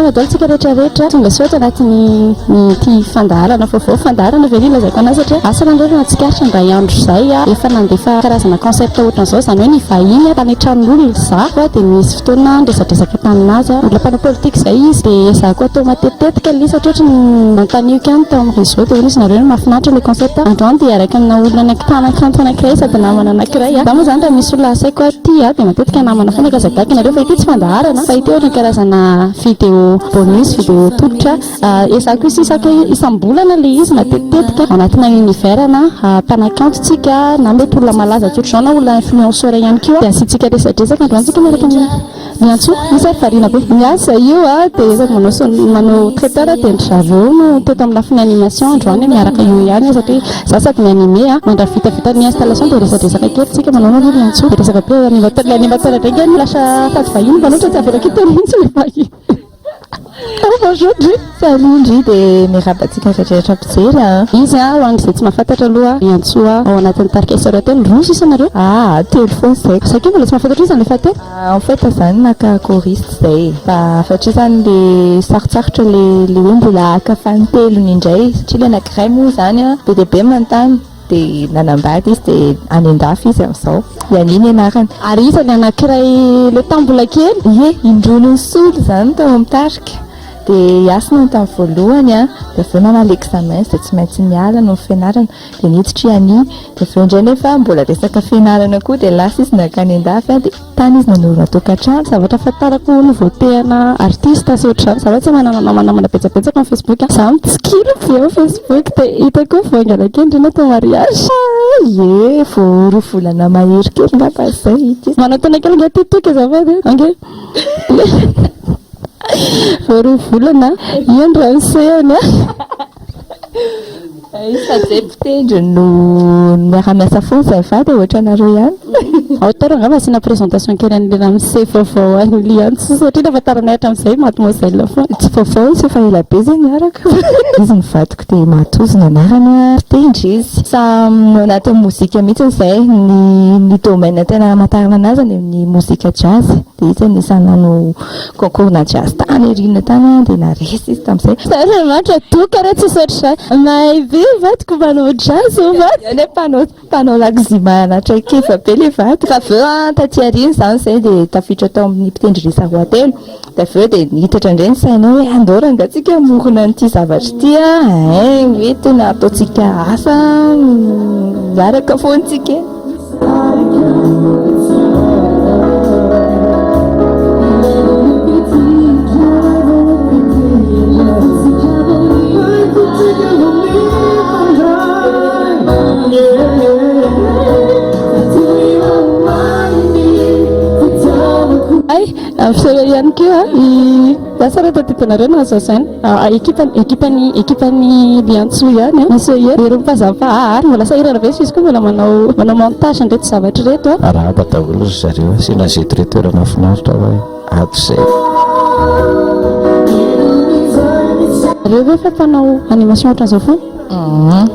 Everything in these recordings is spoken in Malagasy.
Salama daholo tsika rehetra rehetra. Tonga soa ato anatin'ny ity fandaharana vaovao. Fandaharana ve no ilazako anazy satria asa raha nareo nahatsikaritra indray andro izay aho efa nandefa karazana concept ohatran'izao izany hoe nivahiny tany an-tranon'olona izaho dia nisy fotoana niresadresaka tamin'azy aho. Olona mpanao politika izay izy dia ezahako atao matetitetika ilay izy satria ohatry ny nanontaniako ihany tao amin'ny réseau dia hoy izy nareo mahafinaritra ilay concept. Androany dia hiaraka amina olona mpanakanto anankiray sady namana anankiray. Za moa izany raha misy olona asaiko aty dia matetika namana foana ka aza gaga nareo fa ity tsy fandaharana fa ity ohatran'ny karazana vidéo bonus, vidéo tolotra. Ezahako hisy isaka isam-bolana ilay izy matetitetika ao anatina univers na mpanakanto tsika na mety olona malaza tsotr'izao na olona influenceur ihany koa dia asiantsika resadresaka androany tsika miaraka amin'ny Miantsoa, izy ary variana be. Miasa io a, dia sady manao son, manao traiteur dia ndry zareo no teto amin'ny lafiny animation androany miaraka io ihany satria za sady mi-animer a, mandra-vitavita ny installation dia resadresaka kely tsika manao aloha miantsoa, dia resaka be animateur, ilay animateur indray ange no lasa sady vahiny mpanotra tsy avelako hiteny mihitsy ilay vahiny. Bonjour ndry. Salut ndry dia miarahaba antsika rehetra mpijery a. Izy a, ho an'izay tsy mahafantatra aloha, miantsoa ao anatin'ny tarika SRTL, roa sisa nareo? Ah, telo foana izay. Za kay mbola tsy mahafantatra iza no efa telo. En fait zany naka choriste zay fa satria zany le sarotsarotra le le hoe mbola haka fanintelony indray satria le anakiray moa zany an be dia be manontany de nanambady izy de any andafy izy amin'izao, i Annie ny anarany. Ary iza le anakiray le tamin'ny mbola kely? Ie, indroa nisolo zany tao amin'ny tarika de i Hasina no tamin'ny voalohany an, de avy eo nanala examen izy de tsy maintsy niala noho ny fianarana de niditra i Annie de avy eo indray nefa mbola resaka fianarana koa de lasa izy nankany andafy an de Tany izy nanorina tokantrano. Zavatra ahafantarako nouveauté ana artiste sy ohatr'izany, za tsy manana namanamana betsabetsaka amin'ny Facebook, za mitsikilo be ao Facebook dia hitako hoe vao haingana kely ndry natao mariage. Ie, vao roa volana mahery kely ngamba izay ity. Manao tena kely ange ty toky azafady e, ange. Vao roa volana, io ny ramosehany a. Sady zay mpitendry no miara-miasa foana izay mivady e, ohatranareo ihany. Auteur angamba asiana présentation kely an'ilay ramose vaovao an'i Liantsoa satria nahafantaranay hatramin'izay mademoiselle foana. Tsy vaovao izy efa ela be zay niaraka. Izy ny vadiko dia Matozy ny anarany, mpitendry izy. Samy ao anatin'ny mozika mihitsy izay, ny ny domaine tena hamantarana anazy any amin'ny mozika jazz. Dia izy anisan'ny nanao concours na jazz tany aoriana tany dia naresy izy tamin'izay. Andriamanitra doka re tsisy ohatr'izay. Mahay be ny vadiko manao jazz ô vadiko. Eny mpanao mpanao lakozia manana traikefa be le vadiko. Fa avy eo an, taty aoriana izany izay dia tafiditra tao amin'ny mpitendry risa roa telo. Dia avy eo dia nitatra indray ny sainay hoe andao rangahy tsika hamorona an'ity zavatra ity an, hay hoe tena ataontsika asa miaraka foana tsika e. Misaotra ihany koa i lasa raha tadidinareo nahazo azy Ekipa ekipan'ny ekipan'ny Liantsoa ihany an, Monsieur Hery, Hery Mipazafa ary mbola sahirana be izy koa mbola manao manao montage an'ireto zavatra ireto an. Arahaba daholo ry zareo, asiana ze traiteur mahafinaritra hoe ato zay. Nareo ve efa mpanao animation ohatran'izao foana?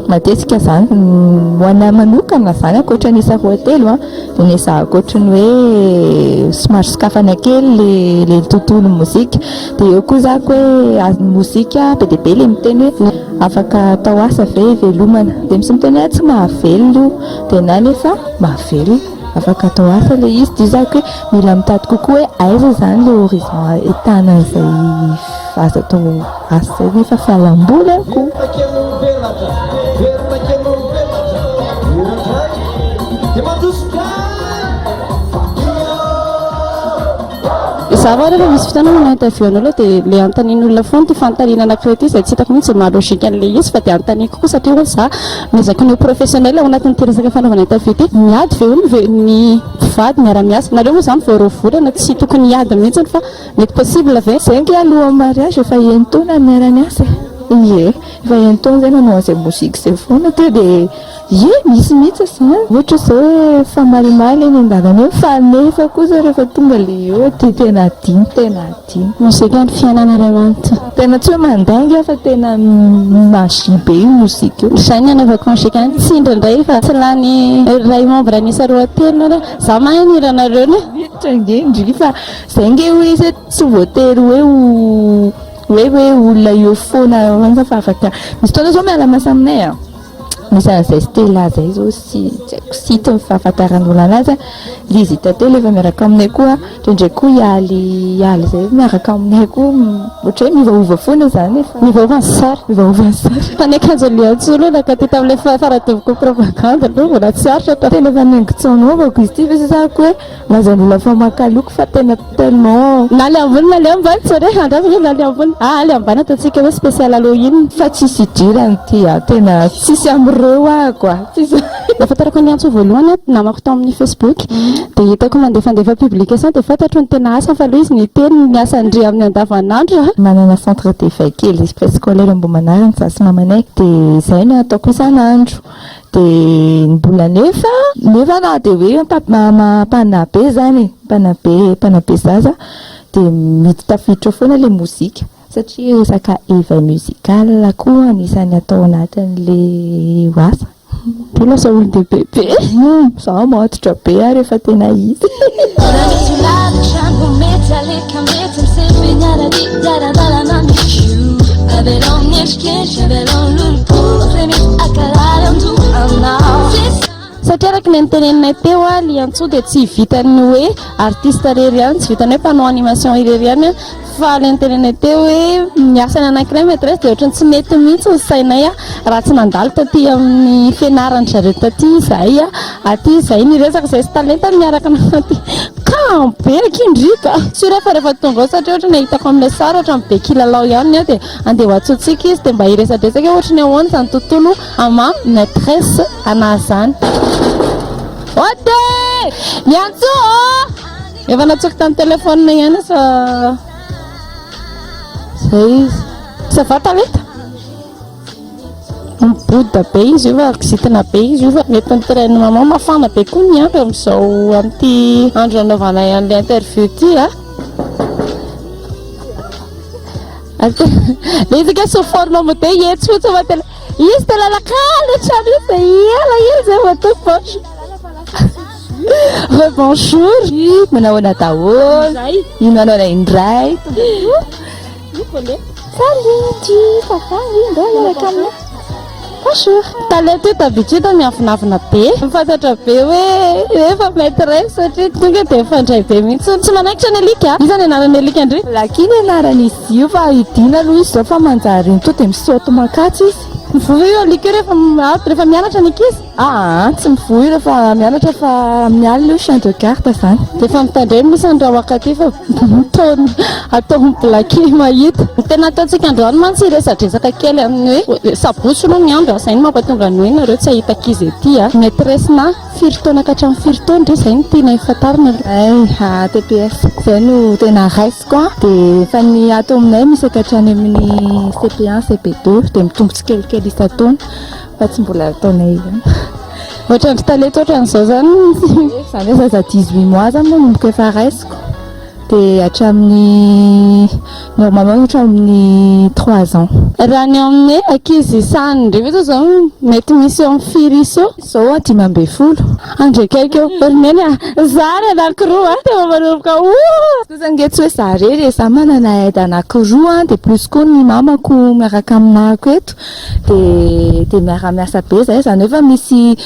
Matetika zany, ho anah manokana zany ankoatra ny isa roa telo an, dia nezahako ohatry ny hoe somary sokafana kely le le tontolo mozika, dia eo koa za ko hoe ny mozika be dia be le miteny hoe afaka atao asa ve hivelomana, dia misy miteny hoe tsy mahavelona io, dia na nefa mahavelona, afaka atao asa le izy, dia za ko hoe mila mitady kokoa hoe aiza zany le horizon ahitana an'izay azo atao asa izay nefa fialamboly ihany koa. Izaho ary rehefa misy fotoana manao interview an'olona dia ilay anontanian'olona foana ity fanontaniana anankiray ity izay tsy hitako mihitsy izay maha logique an'ilay izy fa dia anontaniako koa satria hono izaho miezaka ny ho professionnel ao anatin'ity resaka fanaovana interview ity. Miady ve hono ve ny mpivady miara-miasa? Nareo moa izany vao roa volana tsy tokony hiady mihitsy fa mety possible ve? Zay ange alohan'ny mariage efa enin-taona niara-niasa e! Ie, efa enin-taona zay nanao an'izay mozika izay foana teo dia Ie, misy mihitsy izany. Ohatra izao hoe mifamalimaly eny an-dalana eny fa nefa kosa rehefa tonga ilay eo dia tena adino, tena adino. Mozika ny fiainana iray manontolo. Tena tsy hoe mandainga aho fa tena magie be io mozika io. Izay ny anaovako mozika any, tsy indraindray fa tsy lany iray membre an'isa roa telo ary aho. Za mahay ny hiranareo ne. Miditra ange ndry fa izay ange hoy izy hoe tsy voatery hoe ho. Hoe hoe olona eo foana eo fa afaka misy fotoana zao miala masa aminay a. Misy an'izay Stella zay zao sy tsy haiko site ny fahafantaran'olona anazy a. Lizzy Tantely efa miaraka aminay koa, indraindray koa i Aly Aly zay miaraka aminay koa, ohatra hoe miovaova foana zany e fa. Miovaova ny sary. Miovaova ny sary. Fa ny akanjo Liantsoa aloha nankaty tamin'ilay faradoboko propagande aloha mbola tsy aritra ta. Tena efa naingo-tsaonaovako izy ity fa sasako hoe lazain'olona fa maka loko fa tena tellement. Na le ambony na le ambany tsy re andraso na le ambony ah le ambany ataontsika hoe spécial Halloween. Fa tsisy idirany ity ah, tena tsisy amin'ireo ahako ah, tsisy. Nahafantarako an'i Antso voalohany aho, namako tao amin'ny Facebook, dia hitako mandefandefa publication dia fantatro ny tena asany fa aloha izy niteny ny asan-dry amin'ny andavanandro a. Manana centre d'éveil kely préscolaire Ambohimanarina izaho sy mamanay dia izay no ataoko isan'andro dia mbola nefa nefa na dia hoe mpanabe izany e, mpanabe mpanabe zaza dia mety tafiditra ao foana ilay mozika satria resaka éveil musical koa anisan'ny atao anatin'ilay asa. Dia lasa olon-dehibe be. Za matotra be ary efa tena izy. Satria araka ny noteneninay teo, Liantsoa dia tsy vitan'ny hoe artiste irery ihany, tsy vitan'ny hoe mpanao animation irery ihany, fa ilay noteneninay teo hoe ny asany anankiray maîtresse dia ohatran'ny tsy mety mihitsy ny sainay raha tsy nandalo taty amin'ny fianaran-dry zareo taty izahay, aty izahay niresaka izahay sy Talenta niaraka nanaty kamo be akia ndry ka! Sûr fa rehefa tonga ao satria ohatran'ny hitako amin'ilay sary ohatran'ny be kilalao ihany dia andeha ho antsointsika izy dia mba hiresadresaka hoe ohatran'ny ahoana izany tontolo Ama maîtresse anah zany. Ode! Miantso ô! Efa natsoiko tamin'ny téléphone ihany fa zay izy. Ça va Talenta? Miboda be izy io fa kizitina be izy io fa mety ny train maman mafana be koa ny andro amin'izao amin'ity andro nanaovanay an'ilay interview ity a. Le izy ange sous forme mode etsy fotsiny fa tena izy tena lakana trano io zay ela ela zay vao tonga bonjour. Re bonjour. Manahoana daholo? Manahoana indray? Salut tu, ça va? Oui, ndao hiaraka aminay. Bonjour. Talenta io d'habitude miavonavona be. Mifantatra be hoe efa maîtresse satria tonga dia mifandray be mihitsy. Tsy manaikitra ny alika. Iza ny anaran'ny alika ndry? Lucky ny anaran'izy io fa i Dina aloha izy izao fa manjary iny tonga dia misaoty mankatsy izy. Mivoy io alika io rehefa rehefa mianatra ny ankizy? Aa tsy mivoy rehefa mianatra fa amin'ny alina io chien de garde zany. Dia efa mitandremo misy ny rahaka aty fa mitaona ataon'ny blacky mahita. Ny tena ataontsika androany mantsy hiresadresaka kely amin'ny hoe sabotsy aloha ny andro a, izay no mampatonga ny hoe nareo tsy hahita ankizy ety a. Maîtresse na firy taona ka hatramin'ny firy taona ndry izay no tianay fantarina aloha. Ay, TPS izay no tena raisiko a, dia fa ny ato aminay misy hatrany amin'ny CP1, CP2 dia mitombo tsikelikely isan-taona. Fa tsy mbola ataonay ihany. Ohatran-dry Talenta ohatran'izao izany. Izany hoe zaza 18 mois zany manomboka efa raisiko. Dia hatramin'ny normalement hatramin'ny 3 ans. Raha ny eo amin'ny ankizy sahaniny indray ve izao mety misy eo amin'ny firy isa eo? Izao 15. Andry akaiky eo. Ry Neny a! Zara anankiroa a! Tena manomboka oh! Kosa ange tsy hoe za irery e, za manana aide anankiroa dia plus koa ny mamako miaraka aminahako eto. Dia dia miara-miasa be izahay, izany hoe efa misy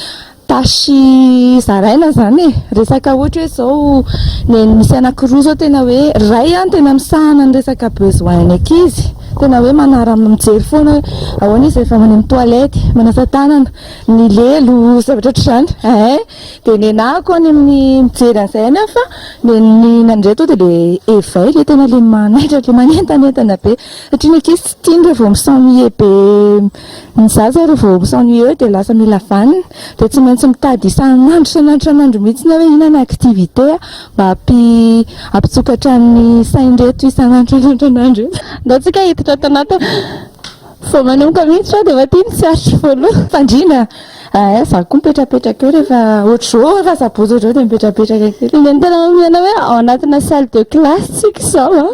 tâche zaraina izany e. Resaka ohatra hoe izao ny misy anankiroa izao tena hoe iray an tena misahana ny resaka besoin ny ankizy, tena hoe manara mijery foana hoe ahoana izy rehefa any amin'ny toilette, manasa tanana, ny lelo, zavatra ohatr'izany eh. Dia nenaha koa any amin'ny mijery an'izay ihany aho fa ny ny an'indray tonga dia le éveil le tena le manaitra le manentanentana be. Satria ny ankizy tsy tiany raha vao mi-s'ennuyer be, ny zaza raha vao mi-s'ennuyer eo dia lasa mila vanona, dia tsy maintsy mitady isan'andro isan'andro isan'andro mihitsy hoe inona ny activité mba hampi hampitsokatra ny sain'ireto isan'andro isan'andro isan'andro ireto. Ndao tsika hiditra ato anaty vao manomboka mihitsy sao dia efa tia ny tsy aritro voalohany. Fandriana Eeh za koa mipetrapetraka eo rehefa ohatr'izao rehefa sabotsy ohatr'izao dia mipetrapetraka kely. Ilay tena mampihena hoe ao anatina salle de classe tsika izao an,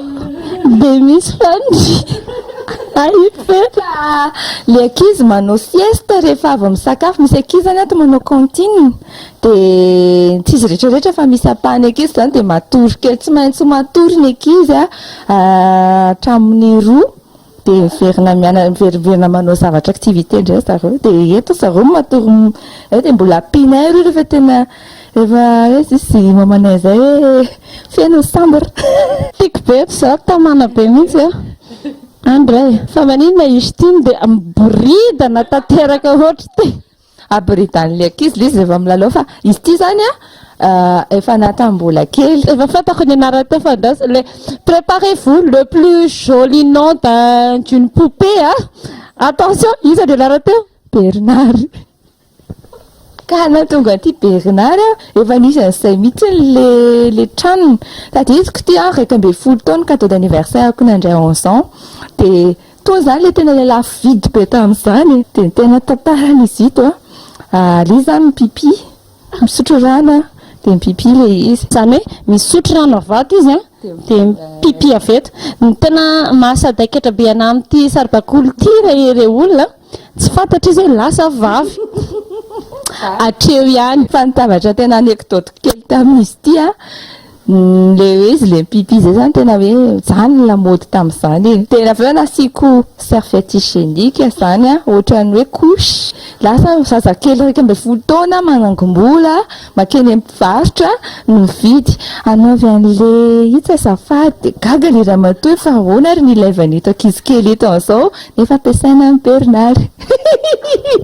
dia misy fandriana. Ahita Le ankizy manao sieste rehefa avy misakafo. Misy ankizy zany ato manao cantine, dia tsy izy rehetrarehetra fa misy ampahany ankizy zany dia matory kely. Tsy maintsy matory ny ankizy a hatramin'ny 2, dia miverina miana, miverimberina manao zavatra activité indray zareo. Dia eto zareo matory, dia mbola ampianay aloha rehefa tena efa hoe tsisy mamanay zay hoe feno ny chambre. Tiako be zao, tamana be mihitsy a. Andray, fa maninona izy ity no dia miboridana tanteraka ohatry ity? Aboridan'ilay ankizy ilay izy rehefa milalao, fa izy ity zany a efa natam-bola kely. Efa fantako ny anarany teo fa andraso le préparez-vous, le plus joli nom d'un d'une poupée a. Attention, iza ny anarany teo? Bernard. Ka nahatonga an'ity Bernard a, efa nisy an'izay mihitsy le le tranony. Tadidiko ity aho 11 taona, cadeau d'anniversaire-ko nandray 11 ans. Dia tony izany le tena le lafo vidy be tamin'izany. Dia ny tena tantaran'izy ito a, le izy zany mipipi, misotro rano a, dia mipipi le izy. Izany hoe misotro rano avy ato izy a, dia mipipi avy eto. Ny tena mahasadaikatra be anahy amin'ity saribakoly ity re olona, tsy fantatra izy hoe lasa vavy. Hatreo ihany. Fa ny zavatra tena anecdote kely tamin'izy ity a, le hoe izy le mipipi zay zany tena hoe zany ny lamaody tamin'izany e. Dia avy eo nasiako serviette hygiénique zany a, ohatran'ny hoe couche. Lasa zazakely 11 taona manangom-bola makeny amin'ny mpivarotra no mividy. Anaovy an'le itsy azafady. Dia gaga le ramatoa hoe fa ahoana ary ny ilaivana ito ankizy kely ito an'izao nefa ampiasaina amin'i Bernard.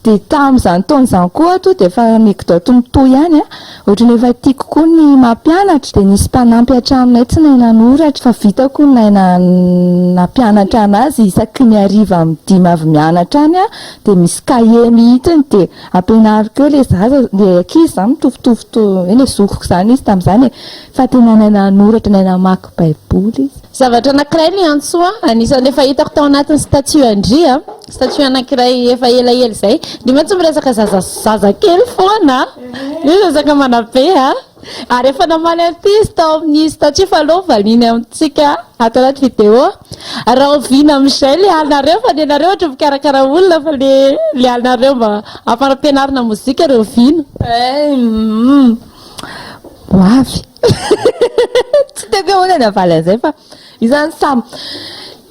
Dia tamin'izany taona izany koa aho tonga dia efa anecdote mitohy ihany a. Ohatran'ny efa tiako koa ny mampianatra, dia nisy mpanampy hatraminay tsy nahay nanoratra fa vitako ny nahay nampianatra anazy isaky ny hariva amin'ny 5 avy mianatra any aho dia misy cahier mihitsiny dia ampianariko eo ilay zaza, ilay ankizy izany mitovitovy hoe ilay zokiko izany izy tamin'izany e, fa tena nahay nanoratra, nahay namaky baiboly izy. Zavatra anankiray ny antso a, anisan'ny efa hitako tao anatin'ny statut an-dry a, statut anankiray efa elaela izay, ndry mantsy miresaka zaza zazakely foana. Io resaka manabe a! Ary efa namaly an'ity izy tao amin'ny statut fa aleo valiany amintsika ato anaty vidéo. Rahoviana amin'izay le anareo fa ny anareo ohatra mikarakara olona fa le le anareo mba ampanampianarina mozika rahoviana? Ho avy. Tsy tiako hoe ahoana ny havaly an'izay fa Izany samy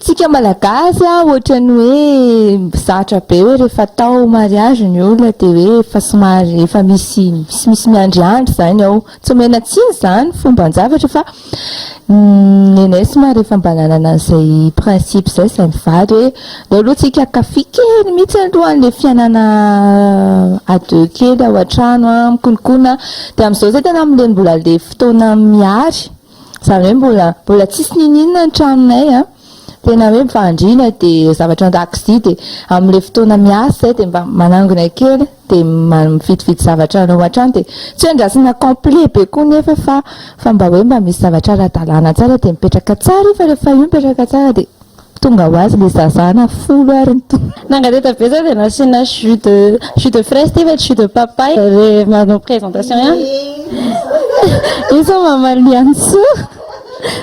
tsika malagasy a, ohatran'ny hoe zatra be hoe rehefa atao mariage ny olona dia hoe efa somary efa misy misimisy miandriandry izany ao. Tsy omena tsiny izany fomban-javatra fa ny anay somary efa mba nanana an'izay principe izay izay mivady hoe aleo aloha tsika hankafy kely mihitsy aloha an'ilay fiainana à deux kely ao an-trano a, mikonokona. Dia amin'izao izay tena amin'ilay mbola ilay fotoana mihary. Izany hoe mbola mbola tsisy n'inon'inona ny tranonay an, tena hoe mifandrina dia zavatra an-dakozia dia amin'ilay fotoana miasa izay dia mba manangona kely dia mividividy zavatra hanao an-trano dia tsy hoe andrasana complet be koa nefa fa fa mba hoe mba misy zavatra ara-dalàna tsara dia mipetraka tsara io fa rehefa io mipetraka tsara dia tonga ho azy ilay zazana 10 ary ny tonga. Nangateta be zao dia nasiana jus de jus de fraise ty fa jus de papaye re manao présentation ihany. Io zao mamaly Liantsoa.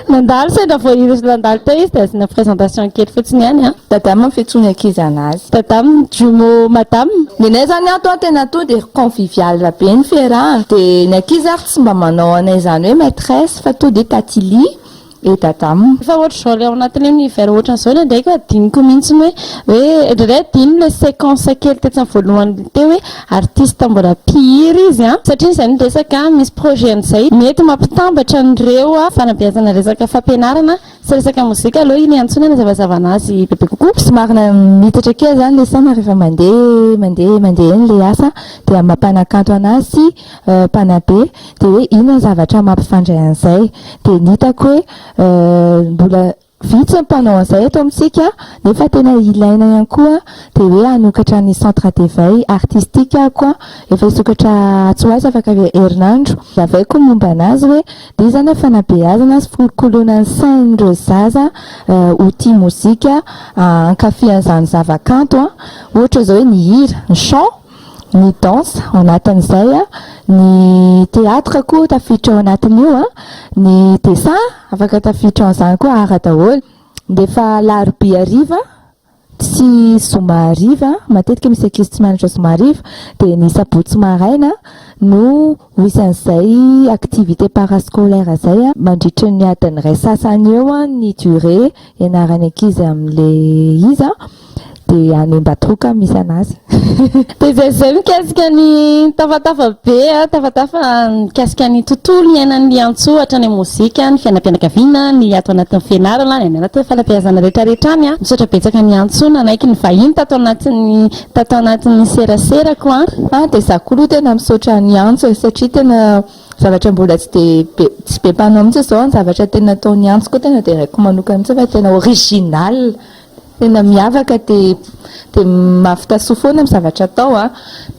Nandalo sendra vao izy nandalo teo izy dia asiana présentation kely fotsiny ihany a. Dadame ny fiantsoan'ny ankizy anazy. Dadame jumeau madame. Ny anay zany ato an tena tonga dia convivial be ny fiarahana. Dia ny ankizy ary tsy mba manao anay izany hoe maîtresse fa tonga dia tatily et dadame. Efa ohatr'izao ilay ao anatin'ilay univers ohatran'izao indraindray koa adinoko mihitsy hoe hoe indraindray adino ilay séquence kely tetsy amin'ny voalohany teo hoe artiste mbola mpihira izy an, satria izay no resaka misy projet an'izay mety mampitambatra an'ireo fanabeazana resaka fampianarana sy resaka mozika aloha iny antsoina hanazavazavana azy bebe kokoa. Somary mitatra kely izany ilay saina rehefa mandeha mandeha mandeha eny ilay asa dia amin'ny maha mpanakanto anazy sy mpanabe dia hoe inona ny zavatra mampifandray an'izay dia ny hitako hoe mbola vitsy ny mpanao an'izay eto amintsika nefa tena ilaina ihany koa dia hoe hanokatra ny centre d'éveil artistique aho koa efa hisokatra atsy ho atsy afaka herinandro lavaiko ny momba anazy hoe dia izany fanabeazana sy fikolokoloana ny sain'ireo zaza ho tia mozika hankafy an'izany zavakanto ohatra izao hoe ny hira, ny chant, ny danse ao anatin'izay, ny théâtre koa tafiditra ao anatin'io, ny dessin afaka tafiditra ao an'izany koa, art daholo. Dia efa alarobia hariva. sy zoma hariva, matetika misy ankizy tsy mianatra zoma hariva, dia ny sabotsy maraina no ho isan'izay activité parascolaire izay mandritra ny adiny iray sasany eo ny durée ianaran'ny ankizy amin'ilay izy. Dia any Ambatoroka misy anazy. Dia izay izay mikasika ny tafatafa be, tafatafa mikasika ny tontolo iainan'ny Liantsoa hatrany amin'ny mozika, ny fiainam-pianakaviana, ny ato anatin'ny fianarana, ny any anatin'ny fanabeazana rehetrarehetra any. Misaotra betsaka an'i Antsoa nanaiky ny vahiny tato anatin'ny tato anatin'ny seraserako. Ah dia za koa aloha tena misaotra an'i Antso e satria tena zavatra mbola tsy dia be tsy be mpanao mihitsy izao ny zavatra tena ataon'i Antso koa tena deraiko manokana mihitsy fa tena original. Tena miavaka dia dia mahavita soa foana amin'ny zavatra atao a!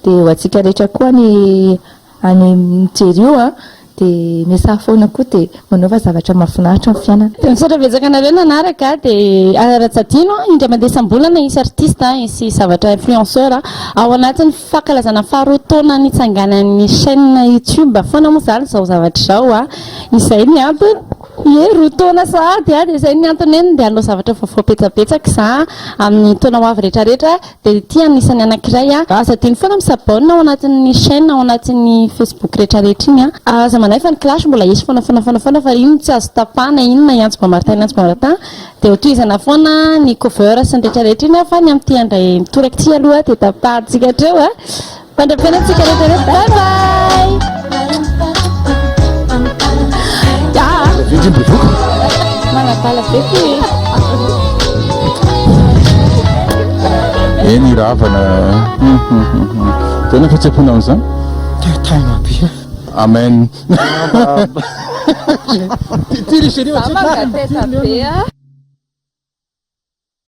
Dia ho antsika rehetra koa any any mijery io a! Dia miasaha foana koa dia manaova zavatra mahafinaritra ny fiainana. Dia misaotra betsaka anareo nanaraka dia raha tsy adino indray mandeha isam-bolana hisy artiste hisy zavatra influenceur ao anatin'ny fankalazana faharoa taona nitsanganan'ny chaîne youtube foana moa izany izao zavatra izao a! Izay ny antony. Ie, roa taona sahady a, dia izay ny antony hoe ndeha hanao zavatra vaovao betsabetsaka za amin'ny taona ho avy rehetrarehetra, dia ity anisan'ny anankiray a. Aza adino foana mi-s'abonne ao anatin'ny chaîne ao anatin'ny Facebook rehetrarehetra iny a. Aza manahy fa ny clash mbola hisy foana foana foana foana fa iny tsy azo tapahana iny na hiantso Bamartin na hiantso Bamartin dia ho tohizana foana ny cover sy ny rehetrarehetra iny a, fa ny amin'ity indray mitoraka ity aloha dia tapahantsika hatreo a. Mandra-pihaonantsika rehetra rehetra. Bye bye. Vindry bevoka. Manadala be ty. Eny ravana. Tena fihetseham-ponao amin'izany? Taitaina be. Amen. Ty ry chérie. Za mangateta be a.